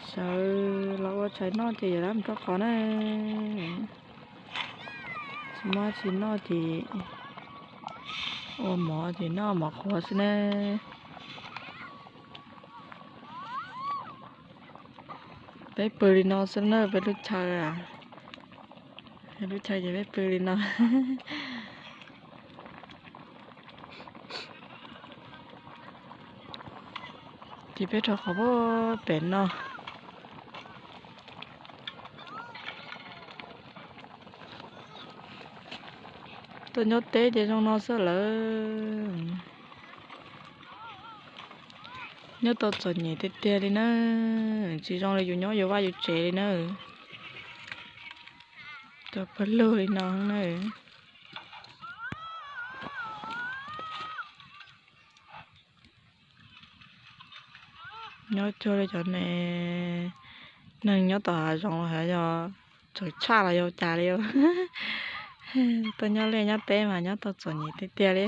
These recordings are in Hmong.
Sawv los ua tshais noj ces yuav rov mus rau qhov na. Tsis muaj tsis noj ces ua mov ces noj mov qhuav xwb na. Peb pw li no xwb na, peb lub chaw, peb lub chaw ces peb pw li no. Ces peb rau qhov pem no. Tuaj nyob teb ces zoo no xwb lawm. Nyob tau txom nyem tiag tiag li na, tsis zoo li yus nyob yus vaj yus tsev li na. Tau pawg lug li no na. Nyob cuag li cov neeg nyob tom hav zoov los yog txawm tshaj los yog cas li. Tuaj nyob liaj nyob teb mas nyob tau txom nyem tiag tiag li.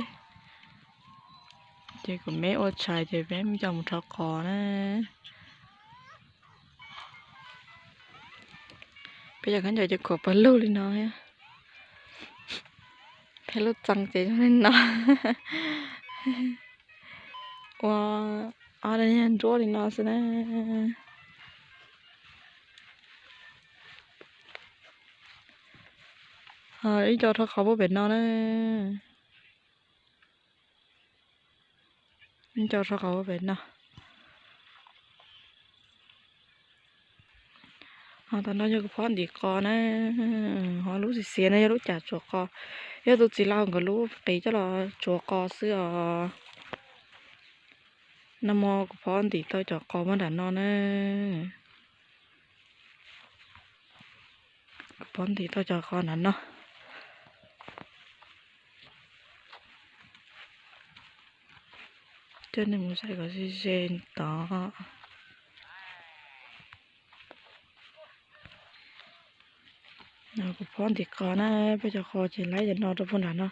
Ces kuv me ua tshais ces peb coj mus rau qhov na. Peb cov khaub ncaws ces khuam pawg lug li no thiab. Peb lub txee ces zoo li no. Ua ob daim nruab li no xwb na. Ib co rau qhov pem no na. Ib co rau qhov pem no. Ho tam no yog kuv phob ntim qos na. Ho lub xiav xiav no yog lub cam tsuav qos. Yog tus txiv laus nkawd lub qis coj los tsuav qos xwb os. Nag hmo kuv phob ntim tau cov qos muaj nram no na. Kuv phob ntim tau cov qos nram no. Coj nej mus saib kom ze ze tod. Kuv phob ntim qos na, peb cov qos ces laib cov no rau puag nram no.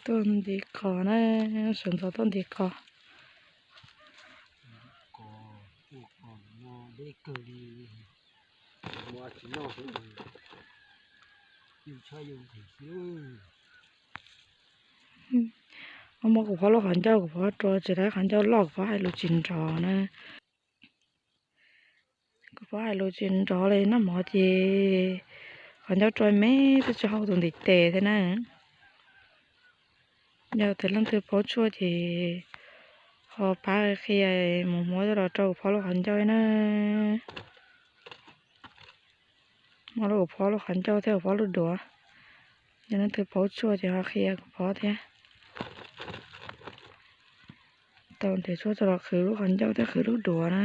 Tuaj ntim qos na, sawv ntxov tuaj ntim qos. Muab kuv phob lub qhov ncauj, kuv phob rua tsis tau qhov ncauj loj, kuv phob hais lus tsis nrov na. Kuv phob hais lus tsis nrov li, noj mov ces qhov ncauj rua me twb tsis haus tus ntiv tes thiab na. Yog tias leej twg paub tshuaj ces ho pab qhia mus muab coj los rau kuv phob lub qhov ncauj na. Muab kuv phob lub qhov ncauj thiab kuv phob lub duav. Yog leej twg paub tshuaj ces ho qhia kuv phob thiab. Tau nrhiav tshuaj coj los qhwv lub qhov ncauj thiab qhwv lub duav na.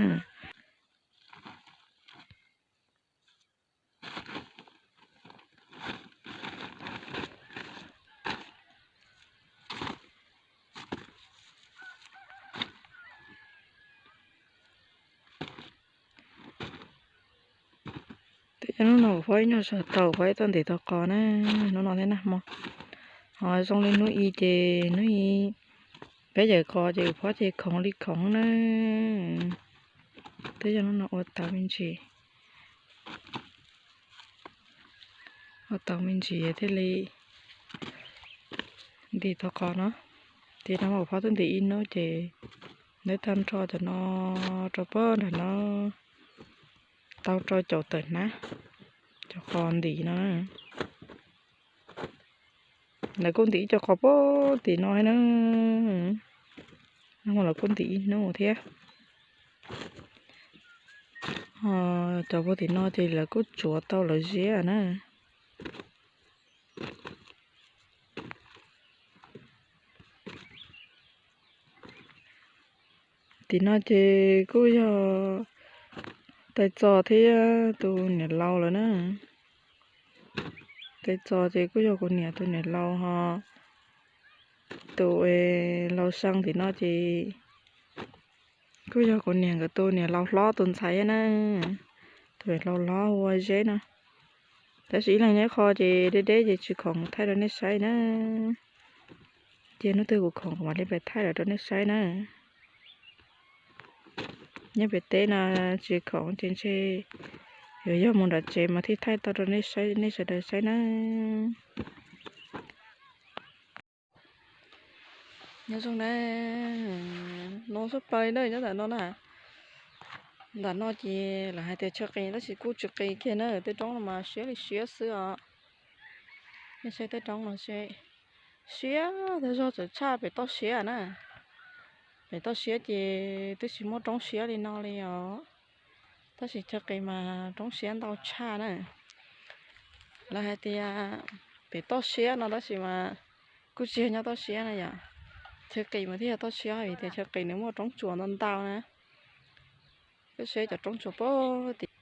Tej zaum hnub no kuv phob ib nyuag sawv tau, kuv phob ib txoj ntim tau qos na, hnub no thiab nag hmo. Ho zoo li hnub i ces hnub i peb yawm qos ces kuv phob ces khoov li khoov na. Tej zaum hnub no ua tau me ntsis, ua tau me ntsis thiaj li ntim tau qos no. Ces nag hmo kuv phob twb ntim ib hnub ces ntab tag nrho cov no rau puag nram no tau rau caum tawm hnab, cov qos ntim no. Lawv kuj ntim ib co qos puag tim no thiab na. Nag hmo lawv kuj ntim ib hnub thiab. Cov puag tim no ces lawv kuj tsuav tau lawv ziab na. Tim no ces kuj yog Tais Txos thiab tus niam laus lawm na. Tais Txos ces kuj yog kuv niam tus niam laus ho. Tus laus Xee tim no ces Kuj yog kuv niam nkawd tus niam laus hlob tus ntxhais thiab na, tus niam laus hlob hu ua Zeb no. Tab sis ib leeg nyob qhov ces deb deb ces tsis khoom thaij rau nej saib na. Ces hnub twg kuv khoom kuv mam li pem thaij lawm rau nej saib na. Nyob pem teb no tsis khoom ces ntshe yuav yog mus nram tsev mas thiaj thaij tau rau nej sawv daws saib na. Nyob zoo na, no sab plaws li na, nyob ntawm no na. Ntawm no ces lawv hais tias chaw qis tab sis kuj tsis qis kiag na, tej roob no mas siab li siab xwb os. Nej saib tej roob no seb, siab tag zog txawm tshaj pem toj siab na. Pem toj siab ces twb tsis muaj roob siab li no li os. Tab sis chaw qis mas roob siab ntau tshaj na. Lawv hais tias pem toj siab no tab sis mas kuj tsis yog nyob toj siab na yom. Chaw qis mas thiaj yog toj siab vim tias chaw qis nws muaj roob tsuas ntau ntau na. Peb saib cov roob tsuas pem tim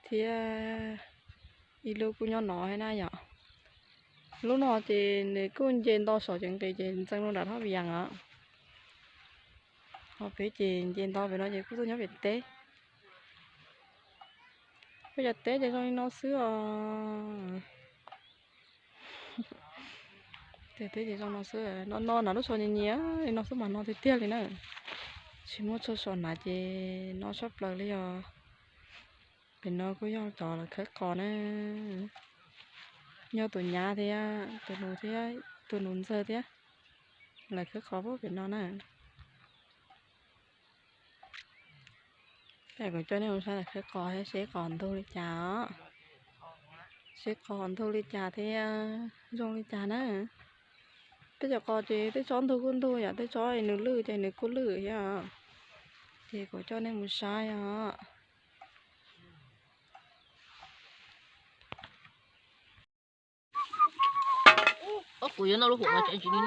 thiab ib lub kuj nyob no thiab na yom. Lub no ces nws kuj nce nto saum cov nqis ces ntxeev rau nram thaj vias os. Ho peb ces nce nto pem no ces kuj tuaj nyob pem teb. Peb cov teb ces zoo li no xwb os. Tej teb ces zoo no xwb, no no na lub tsho nyias nyias li no xwb mas no tiag tiag li na. Tsis muaj tsho saum hnav ces no sab plaws li os. Pem no kuj yog cov lawv khawb qos na. Nyob tus nyab thiab tus nus thiab tus nus ntxawg thiab lawv khawb qos pem no na. Kuv coj nej mus saib lawv khawb qos thiab seb qos ntug li cas os. Seb qos ntug li cas thiab zoo li cas na. Tej cov qos ces tej tsob ntug kuj ntug yom, tej tsob nws lwj ces nws kuj lwj thiab. Ces kuv coj nej mus saib os.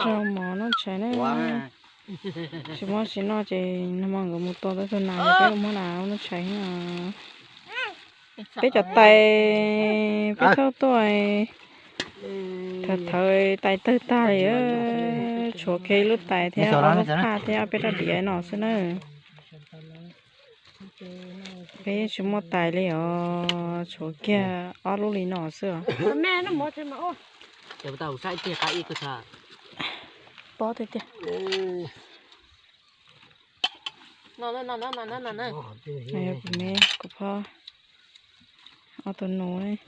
Rau mov noj tshais na. Tsis muaj tsis noj ces nag hmo nkawd mus tua tau tus nas, peb muab nas noj tshais. Peb cov tais, peb thauj tuaj, thawv thawv tais tawg tag li, tshuav kiag ib lub tais thiab ob lub phaj thiab ob peb rab diav no xwb na. Peb tsis muaj tais li os, tshuav kiag ob lub li no xwb os. Pob tiag tiag. Kuv me kuv phob, ob tug nus.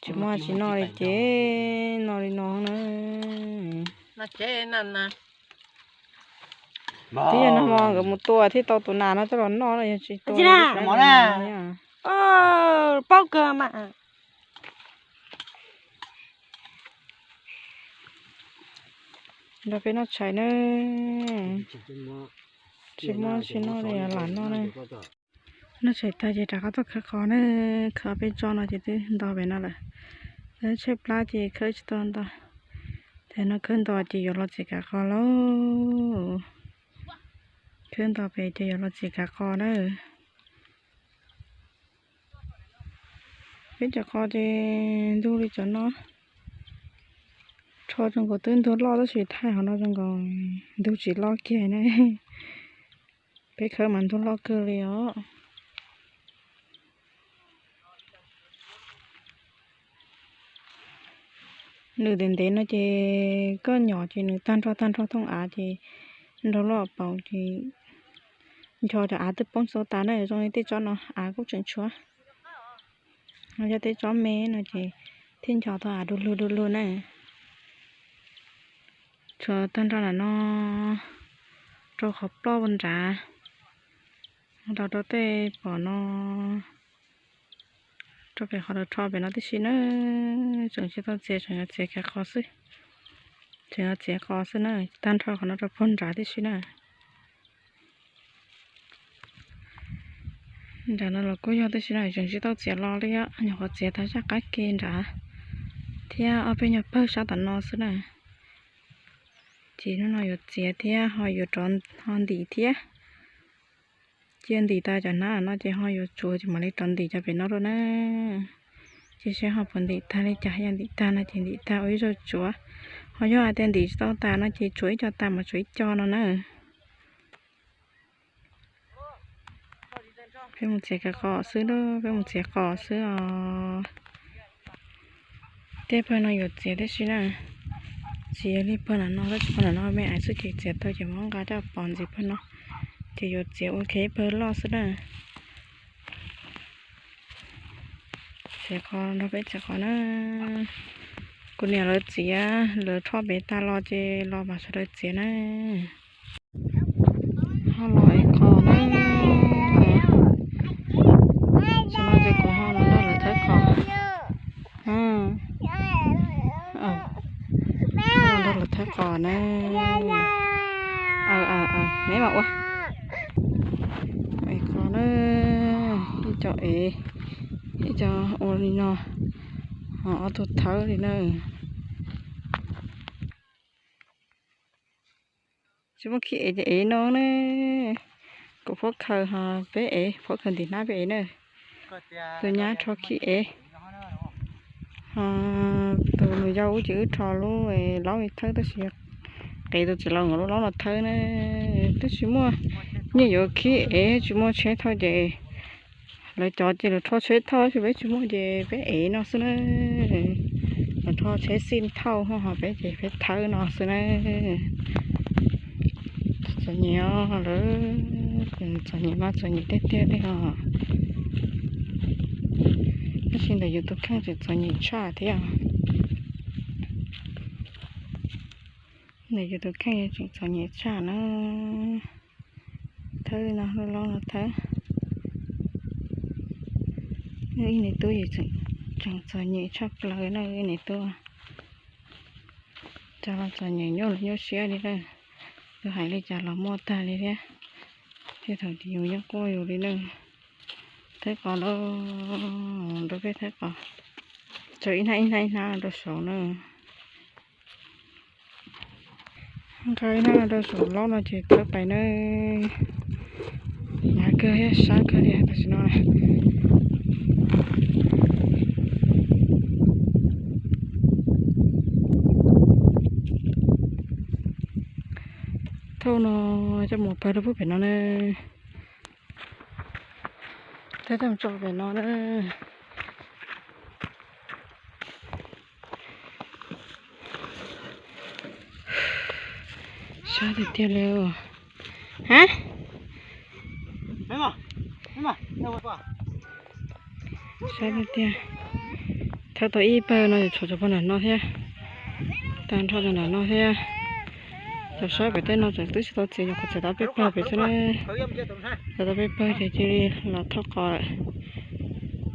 Tsis muaj tsis noj li ces noj li no na. Twb yog nag hmo nkawd mus tua thiaj tau tus nas no coj los noj na, yog tsis tua paub kawg mas. Nrog peb noj tshais na. Tsis muaj tsis noj li lam noj na. Noj tshais tag ces rov qab tuaj khawb qos na. Khawb peb tsob no ces twb nto pem no lawm. Tshaib plab ces khawb tsis tau nto. Ces no khawb nto ces yuav los txiav kav qos lauj. Khawb nto pem ces yuav los txiav kav qos na. Peb cov qos ces ntug li cov no. Rho zoo nkaus twb ntug loj tab sis thaij qhov no zoo nkaus ntug tsis loj kiag na. Peb khawb mas ntug loj kawg li os. Nws ntev ntev no ces koj nyom ces nws tag nrho tag nrho thooj av ces nrog loj paus ces ncho cov av twb poob txog tas na, zoo li tej tsob no av kuj tseem tshuav. Yog tej tsob me no ces thiaj ncho tau av du lug du lug na. Tshuav tag nrho lam no rau qhov ploj nrad, los rau tej pom no, rau pem qhov rau rho pem no tib si na. Tseem tsis tau txiav, tseem yuav txiav kiag qos xwb. Tseem yuav txiav qos xwb na, tag nrho qhov no rau puag nrad tib si na. Nrad no los kuj yog tib si na, tseem tsis tau txiav los li, nyuam qhuav txiav tag zaj qab ke nrad thiab ob peb nyuag pawg sab tom no xwb na. Ces hnub no yuav txiav thiab ho yuav rov ho ntim thiab. Cia ntim tag cov hnab no ces ho yuav tsuav ces mam li rov ntim cov pem no dua na. Ces seb ho puas ntim tag li cas, yog ntim tag no ces ntim tag ua ib zaug tsuav, Ho yog hais tias ntim tsis tau tas no ces tsuav ib co tas mas tsuav ib co no na. Peb mus txiav qos xwb, peb mus txiav qos xwb os. Tej pawg no yuav txiav tib si na. Txiav li pawg no no, tab sis pawg no no me aiv xwb ces txiav tau ces muab nqa coj pov ntxiv pawg no, ces yuav txiav ua kiag ib pawg loj xwb na. Txiav qos nrog peb txiav qos na. Kuv niam lawv txiav, lawv rho pem tag los ces los mam sawv daws txiav na. Ho los ev qos na. Tam no ces kuv ho los nrog lawv thawb qos. Ho los nrog lawv thawb qos na. Me mam ua. Ev qos na. Ib co ev, ib co ua li no, ho ob tug thawb li na. Tsis muaj khib ev ces ev no na. Kuv phuab khaws ho peb ev, phuab khaws ntim hnab peb ev na. Tus nyab rho khib ev, ho tus yau ub ces wb rho lub laub li thawb tab sis qev tus txiv laus nkawd lub laub no thawb na. Twb tsis muaj nyiaj yuav khib ev, tsis muaj tsheb thauj ces lawv cov ces lawv rho tsheb thauj, tab sis peb tsis muaj ces peb ev no xwb na. Lawv rho tsheb xij thauj ho peb ces peb thawb no xwb na. Txom nyem os lawm, txom nyem mas txom nyem tiag tiag li os. Tab sis ntawm yus tus kheej tseem txom nyem tshaj thiab. Ntawm yus tus kheej tseem txom nyem tshaj na. Thawb no, lub laub no thawb. Ib niam tub tseem txom nyem tshaj plaws na ib niam tub. Cas los txom nyem nyuaj los nyuaj siab li na. Yus hais li cas los muaj tag li thiab. Tej thaum ces yus yeej quaj yus li na. Thawb qos lauj, nrog peb thawb qos. Tso ib hnab ib hnab ib hnab rau saud na. Nqa ib hnab rau saum laub no ces thawb pais na. Hnyav kawg thiab sab kawg li tam sim no. Thauj no coj mus pawg rau pem no na. Thawb coj mus tso pem no na. Sab tiag tiag li. Ha? Sab tiag tiag. Thawb tau ib pawg no yuav tshuav cov pawg nram no thiab. Tag nrho cov nram no thiab. Cov sab pem tej no tseem twb tsis tau txiav, nyuam qhuav txiav tau peb pawg pem xwb na. Txiav tau peb pawg ces cia li los thauj qos lawm.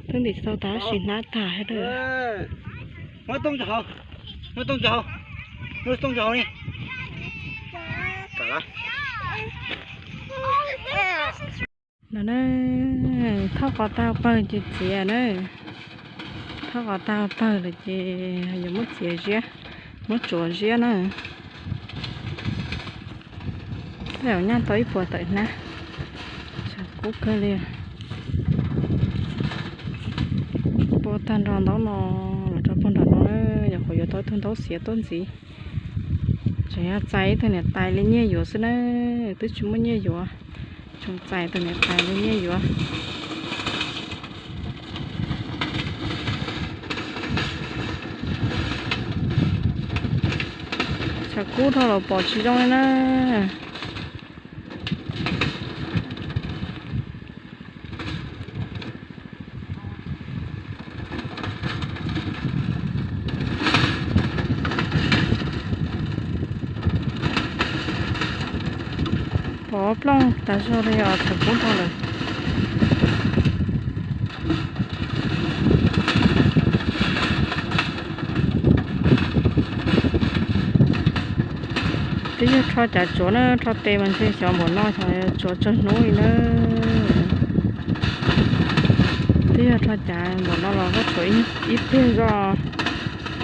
Twb ntim tsis tau tas tab sis hnab tag thiab. No na, thauj qos tag pawg ces txiav na. Thauj qos tag pawg lawm ces yuav muab txiav ziab, muab tsuav ziab na. Tej zaum nyaj tau ib puas tawm hnab. Tshav kub kawg li. Puag tag nrho ntaub no los rau puag nram no, nyuam qhuav yuav tau ib tug ntaub xiav tuaj ntxiv. Tseem yog txais ib tug niam tais li nyiaj yuav xwb na, twb tsis muaj nyiaj yuav. Tseem txais tus niam tais li nyiaj yuav. Tshav kub dhau los pom tsis zoo li na. Pov plooj tas zog li os, tshav kub dhau lawm. Twb yog rho cav tsuav na, rho tes mas ntshe xyov npaum no xyov tsuav tsawg hnub li na. Twb yog rho cav npaum no los kuj tshuav ib pliag zoj,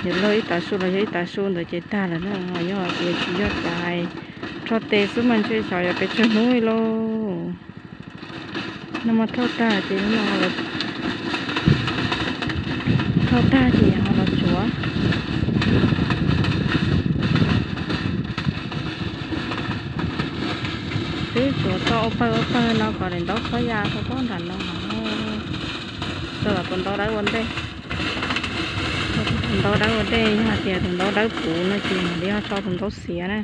yuav luag ib tav su los yog ib tav su ntawd ces tag lawm na. Yog tias tsis yog cav, rho tes xwb mas ntshe xyov yuav pes tsawg hnub li lauj. No mas thauj tag ces, thauj tag ces ho los tsuav. Twb tsuas tso ua pawg ua pawg no kom daim ntaub txhob ya tau pob nram no. Tso los tus ntaub dawb ua ntej. Tus ntaub dawb ua ntej, yog hais tias tus ntaub dawb puv no ces mam li ho tso tus ntaub xiav na.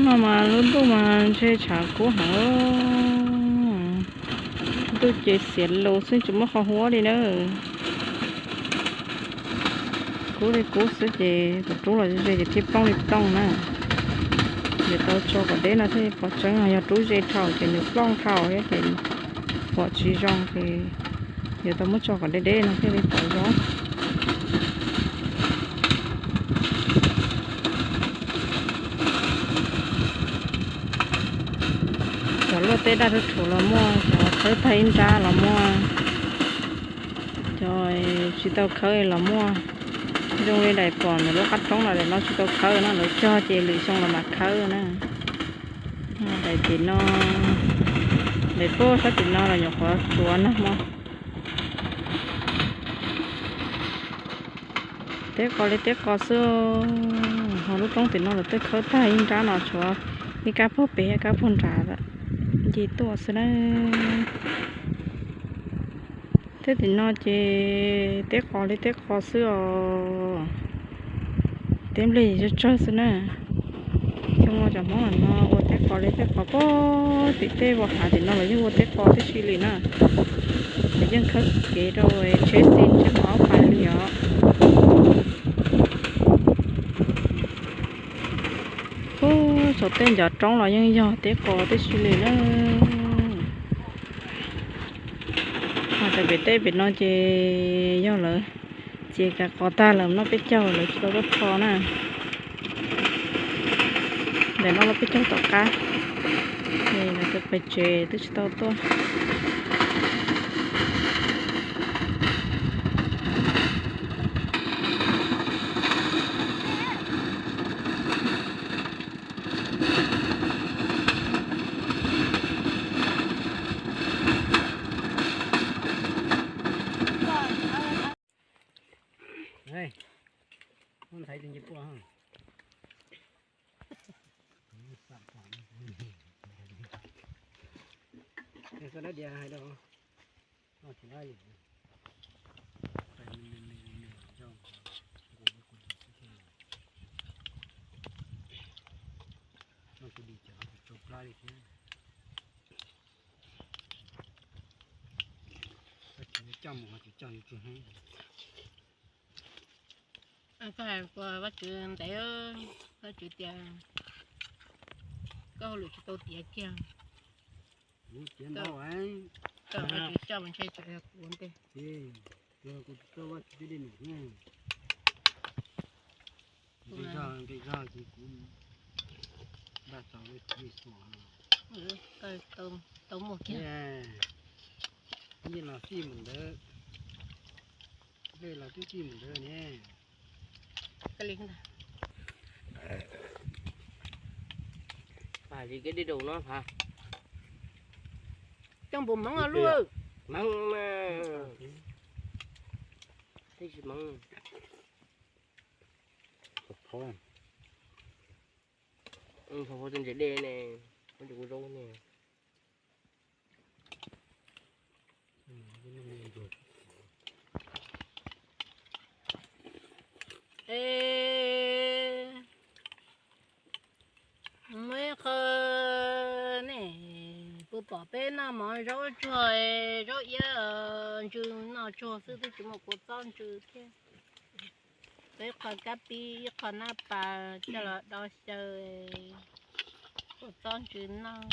No mas lub ntuj mas ntshe tshav kub heev. Ntuj ces xiav lus xwb tsis muaj qhov huab li na. Kub li kub xwb ces tus rub los ze ces thiaj plooj li plooj na. Yuav tau tso kom deb no thiaj pom tseeb, yog rub ze dhau ces nws plooj dhau thiab ces pom tsis zoo ces yuav tau muab tso kom deb deb no thiaj li pom zoo. Cov luaj teb daj rhuv rhuv los muaj, cov khawb tag ib nrab los muaj, cov tsis tau khawb los muaj. Zoo li daim pom ntawm lub qab roob los daim no tsis tau khawb no, lawv cog ces lwm xyoo los mam khawb na. Daim tim no, daim puag sab tim no los nyuam qhuav tsuav nag hmo. Teb qos li teb qos xwb, ho lub roob tim no lawv twb khawb tag ib nrab no, tshuav ib kab puag pem ib kab puag nrad nce tuaj xwb na. Teb tim no ces teb qos li teb qos xwb os. Teb nplej tsawg tsawg xwb na. Xyoo no cov Hmoob no ua teb qos li teb qos, puag tim tej vos hav tim no los yeej ua teb qos tib si li na. Lawv yeej khawb kev rau tsheb xij tsheb mus ob pais li os. Puag saum tej ncov roob los yeej yog teb qos tib si li na. Ho cov pem teb pem no ces yog lawv txiav kav qos tag lawm noj peb caug lawv tsis tau tuaj rho na. Ntawm no los peb caug tom qab, ces lawv tus pem tsev twb tsis tau tuaj. Muab ntxhais tus nce puaj. Koj dab dias hais rau, no tsis lab yus. No kuv dim cov tsau plab li thiab. Vaj tswv coj mus, vaj tswv coj yuav tsis hnub. Koj hais Vaj Tswv ntev, Vaj Tswv tias koj hauj lwm tsis tau tiav kiag. Kuv tiav ntau, koj Vaj Tswv coj mas ntshe tsam yog kuv ua ntej. Kuv tsis tau Vaj Tswv tej dej num thiab. Nqi zog, nqi zog ces kuv npaj tau li xuas. Tau muaj kiag. Nyiaj los fij mus ntawd, dej los twb fij mus ntawd ne. Pab li kev dej daus no pab. Coj npaum hmoov luaj. Hmoov mas, tsis hmoov. Phov phov tej ntses dej ne, muab cov kuv zaub ne. Es muaj ib qho ne, puas pom peb noj mov zaub tsuag, zaub iab, ntsw noj tsuag xwb twb tsis muaj kua txob ntsw thiab. Peb ib qho kab pib, ib qho nab pas coj los do xyaw, kua txob ntsw noj.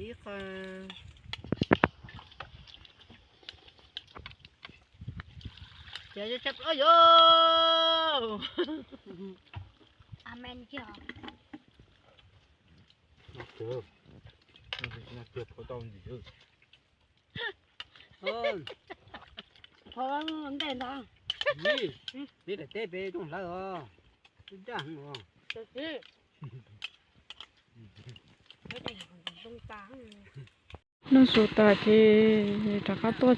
Ib qho. Ces yog tsab plaub yog. Amen yog. Thov ntej ntag. Peb daim teb peb rooj hlawv os. Daj os. Noj su tas ces rov qab tuaj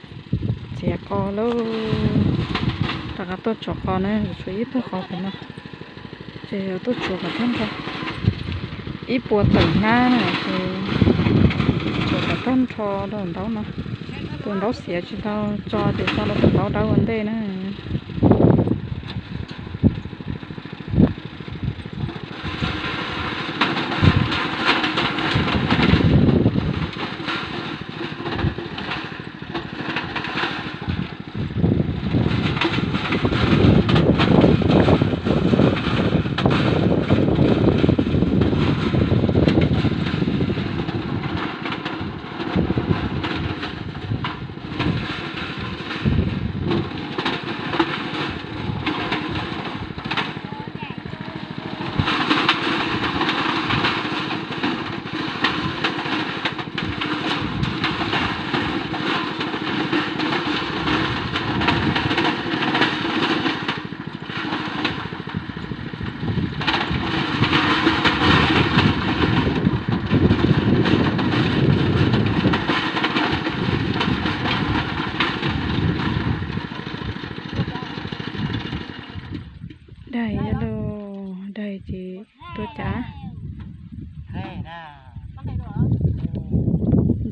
txiav qos lauj. Rov qab tuaj tsuav qos na, tshuav ib tug qos pem no. Ces tuaj tsuav kom tag nrho ib puas tawm hnab na ces tsuav kom tag nrho rau ntaub no. Tus ntaub xiav tsis tau tso ces tso rau tus ntaub dawb ua ntej na. Daig los, daig ces tuaj cav.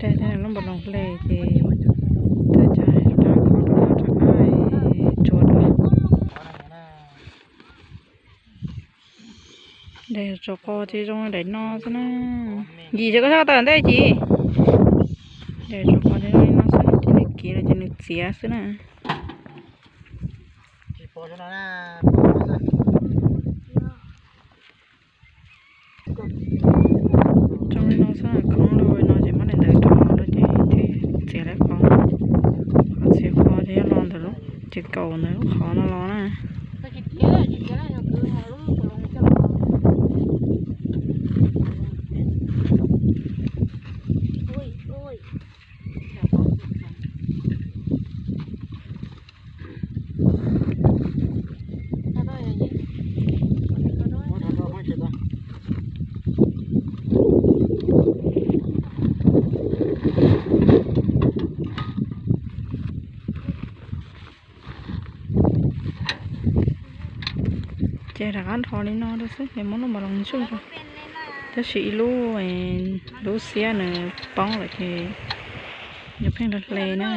Daig thiab lub npam loos hle ces tuaj cav rov qab kho rau rov qab tsuav dua. Daim tsuav qos ces zoo daim no xwb na. Yim ces koj txhob tawm ntej Ci. Daim tsuav qos ces zoo li no xwb, ces nws kiv los ces nws txiav xwb na. Zoo li no xwb, khoob li no ces muab daim ntawd rau no ces thiaj txiav tau qos. Qhov txiav qos ces yog los ntawm lub ces kaum ntawm lub qhov no los na. Ces rov qab nrho li no rau xwb ces muab lub npam loos ntsuj rau. Tab sis ib lub, lub xiab nws poob lawm ces yuav pheej hle na.